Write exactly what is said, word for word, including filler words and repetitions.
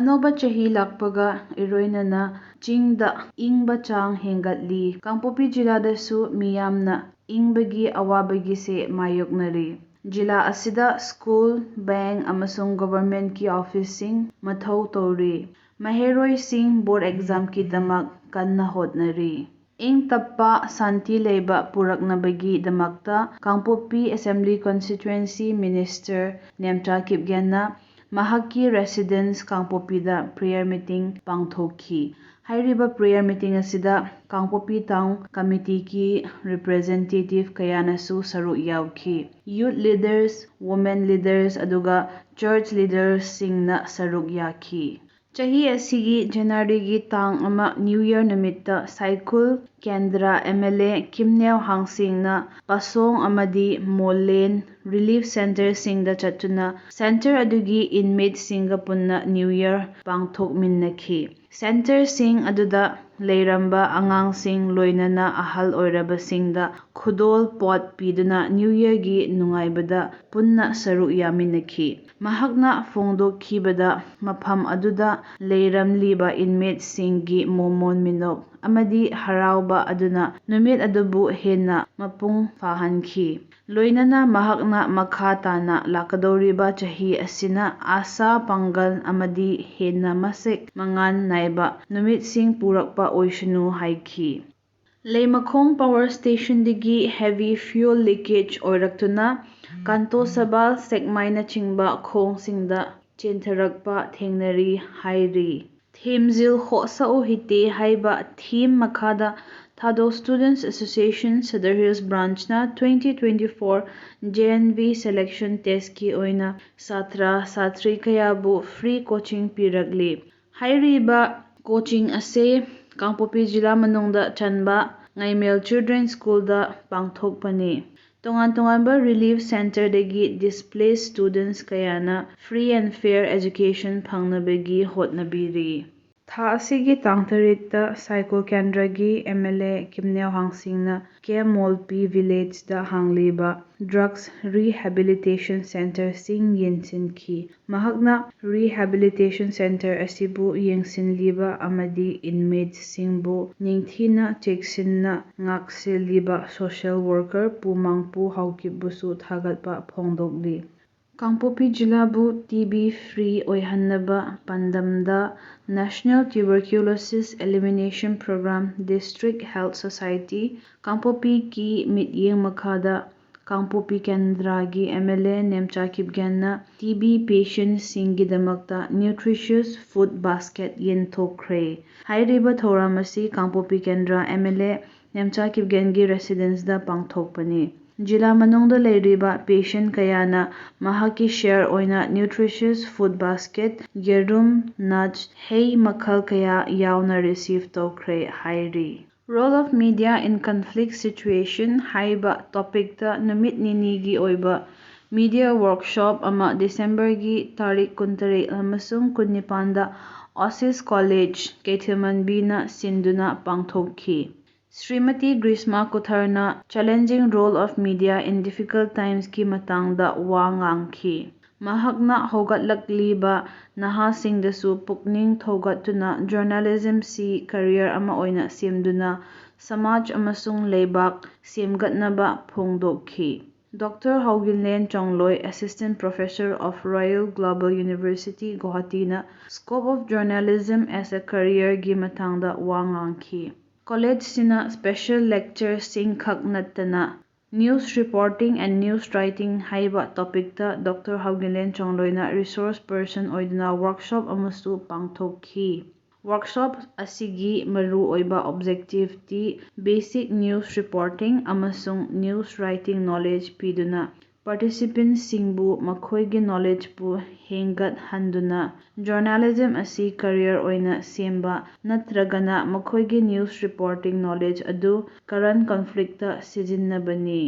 ꯑꯅꯧꯕ ꯆꯍꯤ ꯂꯥꯛꯄꯒ ꯏꯔꯣꯏꯅꯅ ꯆꯤꯡꯗ ꯏꯪꯕ ꯆꯥꯡ ꯍꯦꯟꯒꯠꯂꯤ꯫ ꯀꯥꯡꯄꯣꯛꯄꯤ ꯖꯤꯂꯥꯗꯁꯨ ꯃꯤꯌꯥꯝꯅ ꯏꯪꯕꯒꯤ ꯑꯋꯥꯕꯒꯤꯁꯦ ꯃꯥꯌꯣꯛꯅꯔꯤ꯫ ꯖꯤꯂꯥ ꯑꯁꯤꯗ ꯁ꯭ꯀꯨꯜ, ꯕꯦꯡꯛ ꯑꯃꯁꯨꯡ ꯒꯣꯚꯔꯟꯃꯦꯟꯠꯀꯤ ꯑꯣꯐꯤꯁꯁꯤꯡ ꯃꯊꯧ ꯇꯧꯔꯤ꯫ ꯃꯍꯩꯔꯣꯏꯁꯤꯡ ꯕꯣꯔꯗ ꯑꯦꯛꯖꯥꯝꯒꯤꯗꯃꯛ ꯀꯟꯅ ꯍꯣꯠꯅꯔꯤ꯫ ꯏꯪ ꯇꯞꯄ, ꯁꯥꯟꯇꯤ ꯂꯩꯕ ꯄꯨꯔꯛꯅꯕꯒꯤꯗꯃꯛꯇ ꯀꯥꯡꯄꯣꯛꯄꯤ ꯑꯦꯁꯦꯝꯕ꯭ꯂꯤ ꯀꯟꯁꯇꯤꯇ꯭ꯋꯦꯟꯁꯤ ꯃꯤꯅꯤꯁꯇꯔ ꯅꯦꯝꯆꯥ ꯀꯤꯞꯒꯦꯟꯅ ꯃꯍꯥꯛꯀꯤ ꯔꯦꯁꯤꯗꯦꯟꯁ ꯀꯥꯡꯄꯣꯛꯄꯤꯗ ꯄ꯭ꯔꯦꯌꯔ ꯃꯤꯇꯤꯡ ꯄꯥꯡꯊꯣꯛꯈꯤ꯫ ꯍꯥꯏꯔꯤꯕ ꯄ꯭ꯔꯦꯌꯔ ꯃꯤꯇꯤꯡ ꯑꯁꯤꯗ ꯀꯥꯡꯄꯣꯛꯄꯤ ꯇꯥꯎꯟ ꯀꯃꯤꯇꯤꯒꯤ ꯔꯤꯄ꯭ꯔꯖꯦꯟꯇꯦꯇꯤꯚ ꯀꯌꯥꯅꯁꯨ ꯁꯔꯨꯛ ꯌꯥꯎꯈꯤ꯫ ꯌꯨꯊ ꯂꯤꯗꯔꯁ, ꯋꯨꯃꯦꯟ ꯂꯤꯗꯔꯁ, ꯑꯗꯨꯒ ꯆꯔꯆ ꯂꯤꯗꯔꯁꯁꯤꯡꯅ ꯁꯔꯨꯛ ꯌꯥꯈꯤ꯫ ꯆꯍꯤ ꯑꯁꯤꯒꯤ ꯖꯅꯋꯥꯔꯤꯒꯤ ꯇꯥꯡ ꯑꯃ, ꯅ꯭ꯌꯨ ꯌꯔ ꯅꯨꯃꯤꯠꯇ ꯁꯥꯏꯈꯨꯜ, ꯀꯦꯟꯗ꯭ꯔ ꯑꯦꯝ ꯑꯦꯜ ꯑꯦ ꯀꯤꯝꯅꯦꯎ ꯍꯥꯡꯁꯤꯡꯅ ꯄꯥꯁꯣꯡ ꯑꯃꯗꯤ ꯃꯣꯂꯦꯟ ꯔꯤꯂꯤꯐ ꯁꯦꯟꯇꯔꯁꯤꯡꯗ ꯆꯠꯇꯨꯅ ꯁꯦꯟꯇꯔ ꯑꯗꯨꯒꯤ ꯏꯟꯃꯦꯠꯁꯤꯡꯒ ꯄꯨꯟꯅ ꯅ꯭ꯌꯨ ꯌꯔ ꯄꯥꯡꯊꯣꯛꯃꯤꯟꯅꯈꯤ꯫ ꯁꯦꯟꯇꯔꯁꯤꯡ ꯑꯗꯨꯗ ꯂꯩꯔꯝꯕ ꯑꯉꯥꯡꯁꯤꯡ, ꯂꯣꯏꯅꯅ ꯑꯍꯜ ꯑꯣꯏꯔꯕꯁꯤꯡꯗ ꯈꯨꯗꯣꯜ ꯄꯣꯠ ꯄꯤꯗꯨꯅ ꯅ꯭ꯌꯨ ꯌꯔꯒꯤ ꯅꯨꯡꯉꯥꯏꯕꯗ ꯄꯨꯟꯅ ꯁꯔꯨꯛ ꯌꯥꯃꯤꯟꯅꯈꯤ꯫ ꯃꯍꯥꯛꯅ ꯐꯣꯡꯗꯣꯛꯈꯤꯕꯗ, ꯃꯐꯝ ꯑꯗꯨꯗ ꯂꯩꯔꯝꯂꯤꯕ ꯏꯟꯃꯦꯠꯁꯤꯡꯒꯤ ꯃꯣꯃꯣꯟ ꯃꯤꯅꯣꯛ ꯑꯃꯗꯤ ꯍꯔꯥꯎꯕ ꯑꯗꯨꯅ ꯅꯨꯃꯤꯠ ꯑꯗꯨꯕꯨ ꯍꯦꯟꯅ ꯃꯄꯨꯡ ꯐꯥꯍꯟꯈꯤ꯫ ꯂꯣꯏꯅꯅ ꯃꯍꯥꯛꯅ ꯃꯈꯥ ꯇꯥꯅ ꯂꯥꯛꯀꯗꯧꯔꯤꯕ ꯆꯍꯤ ꯑꯁꯤꯅ ꯑꯥꯁꯥ, ꯄꯥꯡꯒꯜ ꯑꯃꯗꯤ ꯍꯦꯟꯅ ꯃꯁꯛ ꯃꯉꯥꯜ ꯅꯥꯏꯕ ꯅꯨꯃꯤꯠꯁꯤꯡ ꯄꯨꯔꯛꯄ ꯑꯣꯏꯁꯅꯨ ꯍꯥꯏꯈꯤ꯫ ꯂꯩꯃꯈꯣꯡ ꯄꯥꯋꯔ ꯁ꯭ꯇꯦꯁꯟꯗꯒꯤ ꯍꯦꯚꯤ ꯐ꯭ꯌꯨꯜ ꯂꯤꯀꯦꯖ ꯑꯣꯏꯔꯛꯇꯨꯅ ꯀꯥꯟꯇꯣꯁꯕꯥꯜ, ꯁꯦꯛꯃꯥꯏꯅꯆꯤꯡꯕ ꯈꯣꯡꯁꯤꯡꯗ ꯆꯦꯟꯊꯔꯛꯄ ꯊꯦꯡꯅꯔꯤ ꯍꯥꯏꯔꯤ꯫ ꯊꯦꯝꯖꯤꯜ ꯍꯣꯁ ꯑꯣꯍꯤꯇꯦ ꯍꯥꯏꯕ ꯊꯤꯝ ꯃꯈꯥꯗ Thadou students association Sadar Hills ꯕ꯭ꯔꯥꯟꯆꯅ twenty twenty-four JNV selection testꯀꯤ ꯑꯣꯏꯅ ꯁꯥꯇ꯭ꯔ ꯁꯥꯇ꯭ꯔꯤ ꯀꯌꯥꯕꯨ ꯐ꯭ꯔꯤ ꯀꯣꯆꯤꯡ ꯄꯤꯔꯛꯂꯤ꯫ ꯍꯥꯏꯔꯤꯕ ꯀꯣꯆꯤꯡ ꯑꯁꯤ ꯀꯥꯡꯄꯣꯛꯄꯤ ꯖꯤꯂꯥ ꯃꯅꯨꯡꯗ ꯆꯟꯕ ꯉꯥꯏꯃꯦꯜ ꯆꯤꯜꯗ꯭ꯔꯦꯟ ꯁ꯭ꯀꯨꯜꯗ ꯄꯥꯡꯊꯣꯛꯄꯅꯤ꯫ ꯇꯣꯉꯥꯟ ꯇꯣꯉꯥꯟꯕ ꯔꯤꯂꯤꯐ ꯁꯦꯟꯇꯔꯗꯒꯤ ꯗꯤꯁꯄ꯭ꯂꯦꯁ ꯁ꯭ꯇꯨꯗꯦꯟꯠꯁ ꯀꯌꯥꯅ free and fair education ꯐꯪꯅꯕꯒꯤ ꯍꯣꯠꯅꯕꯤꯔꯤ꯫ ꯊꯥ ꯑꯁꯤꯒꯤ ꯇꯥꯡ ꯇꯔꯦꯠꯇ ꯁꯥꯏꯀꯣ ꯀꯦꯟꯗ꯭ꯔꯒꯤ M L A ꯀꯤꯝꯅꯦꯎ ꯍꯥꯡꯁꯤꯡꯅ K ꯃꯣꯜꯄꯤ ꯚꯤꯂꯦꯖꯇ ꯍꯥꯡꯂꯤꯕ Drugs Rehabilitation Centreꯁꯤꯡ ꯌꯦꯡꯁꯤꯟꯈꯤ꯫ ꯃꯍꯥꯛꯅ Rehabilitation Centre ꯑꯁꯤꯕꯨ ꯌꯦꯡꯁꯤꯜꯂꯤꯕ ꯑꯃꯗꯤ inmateꯁꯤꯡꯕꯨ ꯅꯤꯡꯊꯤꯅ ꯆꯦꯛꯁꯤꯟꯅ ꯉꯥꯛꯁꯦꯜꯂꯤꯕ social worker ꯄꯨ ꯃꯥꯡꯄꯨ ꯍꯥꯎꯀꯤꯞꯕꯨꯁꯨ ꯊꯥꯒꯠꯄ ꯐꯣꯡꯗꯣꯛꯂꯤ꯫ ꯀꯥꯡꯄꯣꯛꯄꯤ ꯖꯤꯂꯥꯕꯨ T B free ꯑꯣꯏꯍꯟꯅꯕ ꯄꯥꯟꯗꯝꯗ National Tuberculosis Elimination Program District Health Society ꯀꯥꯡꯄꯣꯛꯄꯤꯒꯤ ꯃꯤꯠꯌꯦꯡ ꯃꯈꯥꯗ ꯀꯥꯡꯄꯣꯛꯄꯤ ꯀꯦꯟꯗ꯭ꯔꯒꯤ M L A Nemcha ꯀꯤꯞꯒꯦꯟꯅ T B patientꯁꯤꯡꯒꯤꯗꯃꯛꯇ nutritious food basket ꯌꯦꯟꯊꯣꯛꯈ꯭ꯔꯦ꯫ ꯍꯥꯏꯔꯤꯕ ꯊꯧꯔꯝ ꯑꯁꯤ ꯀꯥꯡꯄꯣꯛꯄꯤ ꯀꯦꯟꯗ꯭ꯔ M L A ꯅꯦꯝꯆꯥ ꯀꯤꯞꯒꯦꯟꯒꯤ residenceꯗ ꯄꯥꯡꯊꯣꯛꯄꯅꯤ꯫ ꯖꯤꯂꯥ ꯃꯅꯨꯡꯗ ꯂꯩꯔꯤꯕ patient ꯀꯌꯥꯅ ꯃꯍꯥꯛꯀꯤ share ꯑꯣꯏꯅ nutritious food basket, ꯌꯦꯔꯨꯝ, nuts, ꯍꯩ ꯃꯈꯜ ꯀꯌꯥ ꯌꯥꯎꯅ receive ꯇꯧꯈ꯭ꯔꯦ ꯍꯥꯏꯔꯤ꯫ Role of Media in Conflict Situation ꯍꯥꯏꯕ topicꯇ ꯅꯨꯃꯤꯠ ꯅꯤꯅꯤꯒꯤ ꯑꯣꯏꯕ media workshop ꯑꯃ Decemberꯒꯤ ꯇꯥꯔꯤꯛ ꯀꯨꯟꯇꯔꯦꯠ ꯑꯃꯁꯨꯡ ꯀꯨꯟꯅꯤꯄꯥꯟꯗ Oasis College ꯀꯩꯊꯦꯜꯃꯟꯕꯤꯅ ꯁꯤꯟꯗꯨꯅ ꯄꯥꯡꯊꯣꯛꯈꯤ꯫ Shrimati ꯒ꯭ꯔꯤꯁꯃꯥ ꯀꯨꯊꯔꯅ Challenging Role of Media in Difficult Timesꯀꯤ ꯃꯇꯥꯡꯗ ꯋꯥ ꯉꯥꯡꯈꯤ꯫ ꯃꯍꯥꯛꯅ ꯍꯧꯒꯠꯂꯛꯂꯤꯕ ꯅꯍꯥꯁꯤꯡꯗꯁꯨ ꯄꯨꯛꯅꯤꯡ ꯊꯧꯒꯠꯇꯨꯅ journalismꯁꯤ career ꯑꯃ ꯑꯣꯏꯅ ꯁꯦꯝꯗꯨꯅ ꯁꯃꯥꯖ ꯑꯃꯁꯨꯡ ꯂꯩꯕꯥꯛ ꯁꯦꯝꯒꯠꯅꯕ ꯐꯣꯡꯗꯣꯛꯈꯤ꯫ Doctor ꯍꯧꯒꯤꯟꯂꯦꯟ ꯆꯣꯡꯂꯣꯏ, Assistant Professor of Royal Global University, Guwahatiꯅ Scope of Journalism as a Careerꯒꯤ ꯃꯇꯥꯡꯗ ꯋꯥ ꯉꯥꯡꯈꯤ꯫ Collegeꯁꯤꯅ special lectureꯁꯤꯡ ꯈꯛ ꯅꯠꯇꯅ News Reporting and News Writing ꯍꯥꯏꯕ topicꯇ Doctor ꯍꯧꯒꯤꯟꯂꯦꯟ ꯆꯣꯡꯂꯣꯏꯅ resource person ꯑꯣꯏꯗꯨꯅ workshop ꯑꯃꯁꯨ ꯄꯥꯡꯊꯣꯛꯈꯤ꯫ Workshop ꯑꯁꯤꯒꯤ ꯃꯔꯨꯑꯣꯏꯕ objectiveꯇꯤ basic news reporting ꯑꯃꯁꯨꯡ news writing knowledge ꯄꯤꯗꯨꯅ participantꯁꯤꯡꯕꯨ ꯃꯈꯣꯏꯒꯤ knowledgeꯄꯨ ꯍꯦꯟꯒꯠꯍꯟꯗꯨꯅ journalism ꯑꯁꯤ career ꯑꯣꯏꯅ ꯁꯦꯝꯕ ꯅꯠꯇ꯭ꯔꯒꯅ ꯃꯈꯣꯏꯒꯤ news reporting knowledge ꯑꯗꯨ current conflictꯇ ꯁꯤꯖꯤꯟꯅꯕꯅꯤ꯫